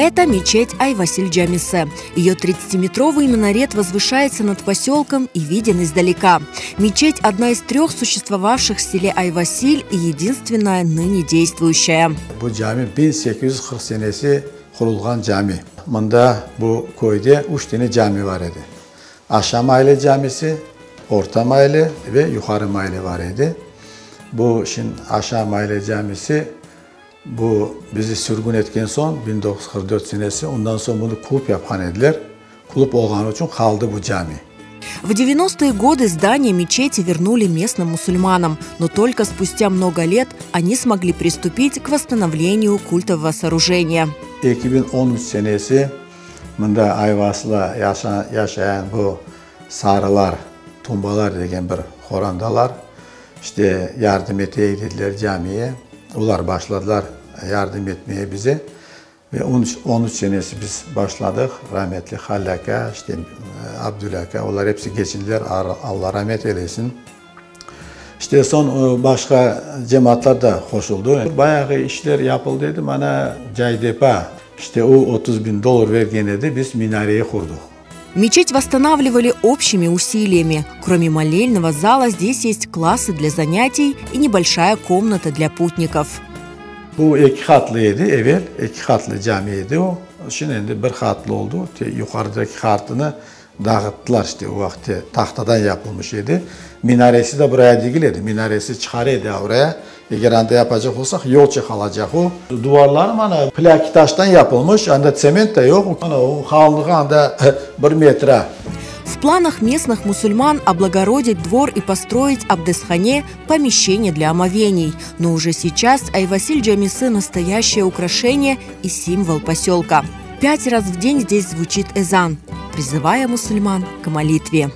Это мечеть Айвасиль Джамисы. Ее 30-метровый минарет возвышается над поселком и виден издалека. Мечеть – одна из трех существовавших в селе Айвасиль и единственная ныне действующая. Bu cami 1840 senesi qurulğan cami. Mında bu köyde üç tane cami bar edi. Aşağı Maale camisi, Orta Maale ve Yuqarı Maale bar edi. Bu şimdi Aşağı Maale camisi bu bizi sürgün etken soñ, 1944 senesi, ondan soñ bunı klub yapqan ediler. Klub olğanı içün qaldı bu cami. В 90-е годы здание мечети вернули местным мусульманам, но только спустя много лет они смогли приступить к восстановлению культового сооружения. 2013 senesi mında Ayvasılda yaşayan bu Sarılar, Tumbalar degen bir qorantalar işte yardım eteyik dediler camiye. Olar başladılar yardım etmeye bize. Ve 13 senesi biz başladıq. Rametli Halil aka, işte Abdül aka, olar episi keçindiler, Alla ramet eylesin. İşte soñ başqa cemaatlar da qoşuldı. Bayağı işler yapıldı edi. Mana Caydepa, işte o 30 biñ dollar bergen edi, biz minareyi qurdıq. Мечеть восстанавливали общими усилиями. Кроме молельного зала, здесь есть классы для занятий и небольшая комната для путников. Bu eki qatlı edi, evel eki qatlı cami edi o. Şimdi endi bir qatlı oldı. Yuqarıdaki qatını dağıttılar işte o vaqıtte tahtadan yapılmış edi. Minaresi de buraya degil edi, minaresi çıqar edi oraya. Eger anda yapacaq olsaq, yolça qalacaq o. Duvarları mana plâki taştan yapılmış, anda tsement de yoq. Mana o qalınlığı anda bir metre. В планах местных мусульман облагородить двор и построить абдесхане – помещение для омовений. Но уже сейчас Айвасиль Джамисы – настоящее украшение и символ поселка. Пять раз в день здесь звучит эзан, призывая мусульман к молитве.